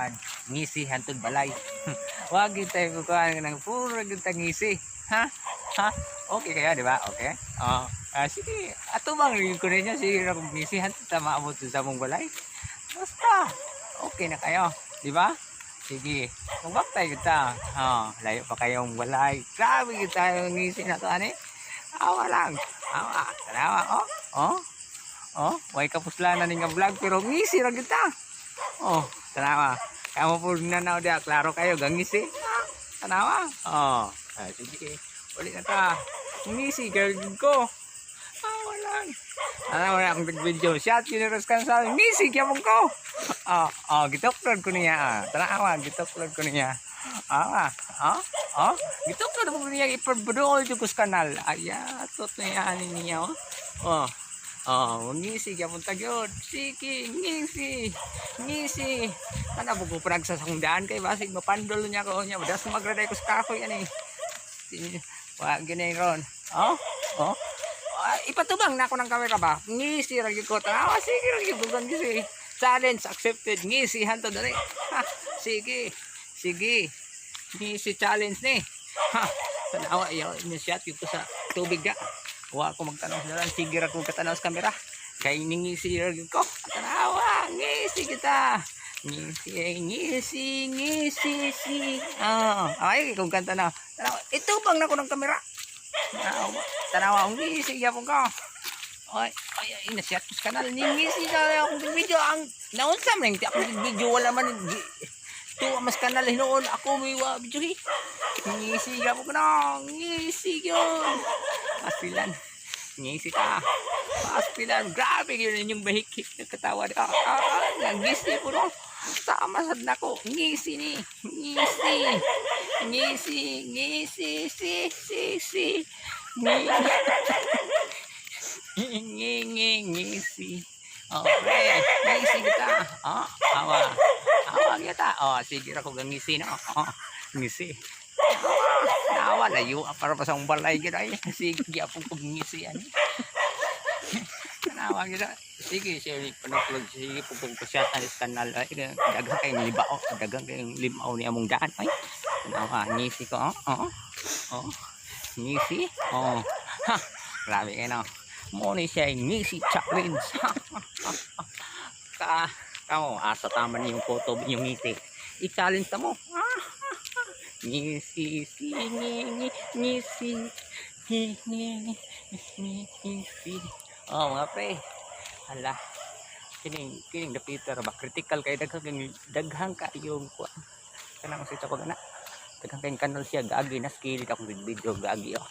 kuan, ngisi hantod balay. Wag gyud tayo kuan ng puro gyud ta ngisi. Ha? Ha? Okay kaya, di ba? Okay? Oh. Ah, sige, ato bang rin ko ninyo, sige ra kung ngisi hantod ta maabot sa among balay. Basta, okay na kayo, di ba? Sige, magbantay kita. Oh, layo pa kayong balay. Grabe kita yung ngisi na to, ani. Awa lang. Awa, tanawa, oh. Oh. Oh, way kapuslanan ni nga vlog pero ngisi ra kita. Oh, tanawa. Kamo po na na dia, klaro kayo gangisi. Ah, tanawa. Oh, ah, sige. Uli na ta. Ngisi gagawin ko. Ah, wala. Ano wala akong video. Shot generous kan sa ngisi gyapon ko. Oh, oh, gituklod ko niya. Ah. Tanawa, gituklod ko niya. Ah, ah, oh, gituklod ko niya ipabudool ko sa kanal. Aya, tot na yan niya. Oh. Oh. Oh, ngisi gyapon ta gyud. Sige, ngisi. Ngisi. Kana ko prag sa sangdaan kay basig mapandol niya ko niya. Das magraday ko sa kahoy ani. Wa gini ron. Oh, oh. Ah, ipatubang na ako ng kamera ba? Ngisi ra gyud ko. Tanawa, sige ra gyud ko ngisi. Challenge accepted. Ngisi hantod dali. Ha, sige. Sige. Ngisi challenge ni. Ha, tanawa iyo ni shot ko sa tubig ga. Wa ko magtanaw sa dalan. Sige ra ko katanaw sa kamera. Kay ningisi ra gyud ko. Tanawa, ngisi kita. Ngisi, ngisi, ngisi, si. Ah, ay kung kanta na. Tanawa, ito bang nako ng kamera. Tanawa, tanawa, ngisi gyapon ko. Ay, ay, ay, nasiat ko sa kanal. Ningisi ka akong video. Ang, naunsa man yung akong video, wala man. Tuwa mas kanal hinuon ako may wa video hi. Ngisi gyapon ko na. Ngisi yun. Pastilan. Ngisi ka. Pastilan. Grabe yun inyong bahikik. Nagkatawa. Ah, ah, ah, ngisi po no. Sama sad nako. Ngisi ni. Ngisi. Ngisi. Ngisi. Si. Si. Si. Ngi. Ngi. Ngi. Ngisi. Okay. Ngisi kita. Oh, awa. Awa kita. Oh, sige ra ko ngisi no. Oh, ngisi. Awa, layo para pa sa balay gid ay. Sige gyapon ko ngisi ani. Tanawa gid. Sige, siya ni panupload. Sige po kung kusyat na sa kanal ay daghang kayong libao, daghang kayong limaw ni among daan ay. Tanawa, ngisi ko. Oh, oh. Oh. Ngisi. Oh. Ha, grabe kayo no. Mo ni siya ngisi challenge. Ka kamo asa tama ni yung photo yung ngisi. I-challenge ta mo. Ngisi si ngi ngi ngisi ngi ngi ngi ngisi. Oh, mga pre. Hala. Kining kining dapita ra ba critical kay daghang daghang kayong kuan. Kanang sa ko na. Daghang kayong kanal siya gaagi na skill akong video gaagi oh.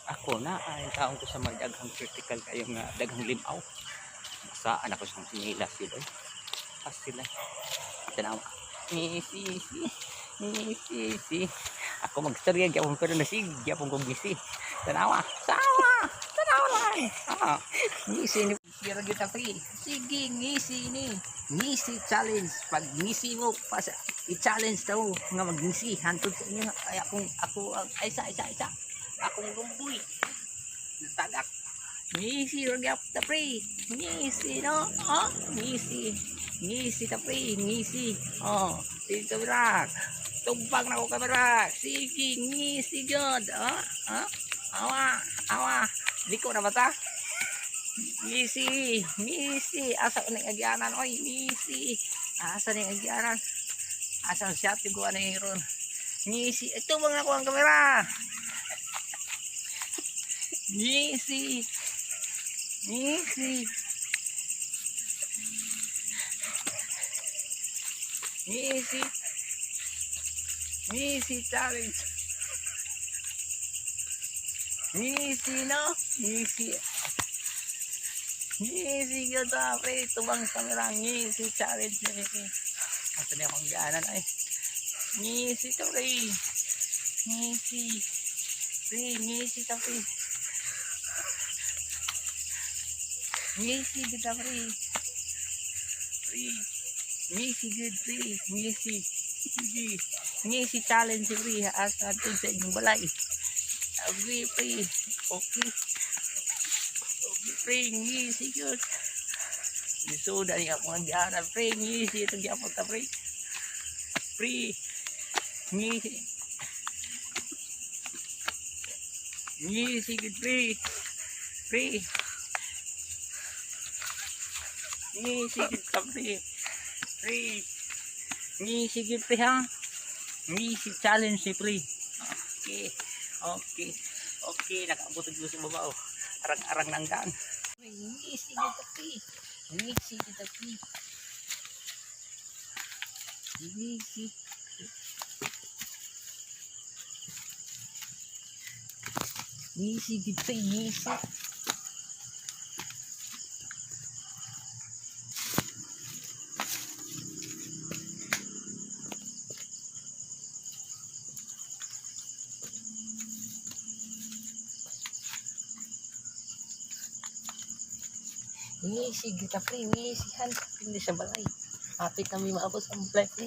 Ako na ay taon ko sa may daghang critical kayo nga daghang limaw. Saan ako sa nila sila. Pas sila. Tanawa. Ngisi si ngisi si. Ako magstorya gyapon pero nasig gyapon kong ngisi. Tanawa. Sawa. Tanawa lang. Ah. Ngisi ni Sira kita pre. Sige, ngisi ni. Ngisi challenge. Pag ngisi mo, pa i-challenge daw nga magngisi. Hantod sa inyo. Ay akong, ako, ay isa, isa, isa. Akong lumboy. Natagak. Ngisi ra gyap ta pre. Ngisi no. Oh, ngisi. Ngisi ta pre, ngisi. Oh, sige kamera. Tumbang na ko kamera. Sige, ngisi gyud. Oh, oh. Awa, awa. Liko na ba ta? Ngisi, ngisi. Asa ning agyanan oy, ngisi. Asa ning agyanan? Asa ang shot ko ani ron? Ngisi. Ito bang ako ang kamera? Ngisi. Ngisi. Ngisi. Ngisi challenge. Ngisi no? Ngisi. Ngisi ka pre. Tubang kamera. Ngisi challenge. Asa na akong gaanan ay. Ngisi to pre. Ngisi. Pre, ngisi ta pre. Ngisi kita pre. Pre. Ngisi good pre. Ngisi. Sige. Ngisi challenge pre. Asa to sa inyong balay. Agree pre. Okay. Okay pre. Ngisi good. Lisuda ni ako ang gaanan pre. Ngisi ito gyapon ta pre. Pre. Ngisi. Ngisi gid, pre. Pre. Ngisi gid ka, pre. Pre. Ngisi gid, pre, ha? Ngisi challenge si pre. Okay. Okay. Okay, nakaabot ko sa baba oh. Arang-arang nang daan. Ngisi gid ka, pre. Ngisi gid ka, pre. Ngisi. Ngisi gid pre, ngisi. Ngisi gid ka, pre, ngisihan. Hindi sa balay. Hapit na may maabot sa balay, pre.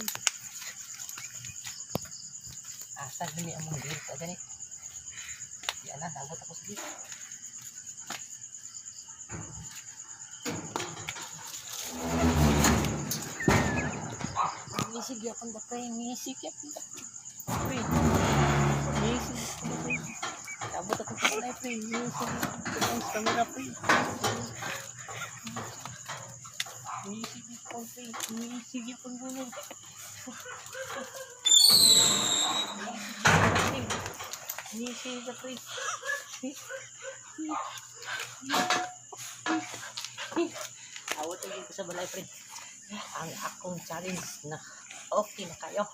Asa gani ang mga gate gani? Di ana, naabot ako sa gate. Ngisi gyapon ba, pre? Ngisi gyapon ba? Pre. Ngisi gyapon ba, pre? Naabot ako sa balay, pre. Ngisi gyapon sa camera, pre. Ngisi gyapon, pre. Ngisi gyapon ba? Ngisi ka, pre. Awat na ko sa balay, pre. Ang akong challenge na okay na kayo.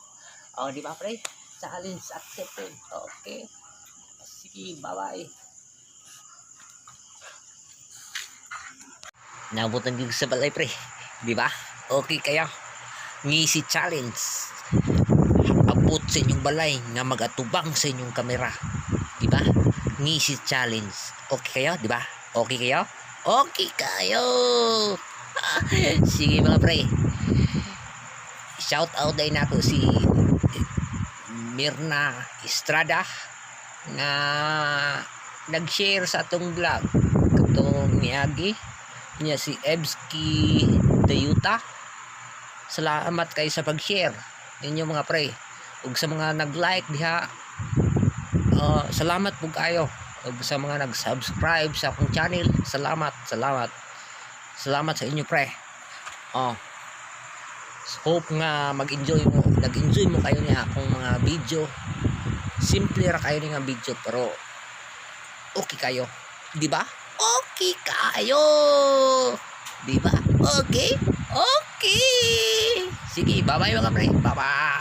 O, di ba, pre? Challenge accepted. Okay. Sige, bye-bye. Nabutan din sa balay, pre. Di ba? Okay kayo. Ngisi challenge. Abot sa inyong balay nga magatubang sa inyong kamera. Di ba? Ngisi challenge. Okay kayo, di ba? Okay kayo? Okay kayo! Sige, mga pre. Shout out din ako si Mirna Estrada na nag-share sa atong vlog katong niagi niya, si Ebski Dayuta. Salamat kay sa pag-share ninyo, mga pre, ug sa mga nag-like diha, salamat pug kayo, ug sa mga nag-subscribe sa akong channel, salamat, salamat, salamat sa inyo, pre. Oh, hope nga mag-enjoy mo, nag-enjoy mo kayo niya akong mga video. Simple ra kayo ni nga video pero okay kayo, di ba? Okay kayo, di ba? Okay, okay. Sige, bye bye, mga pre. Bye bye.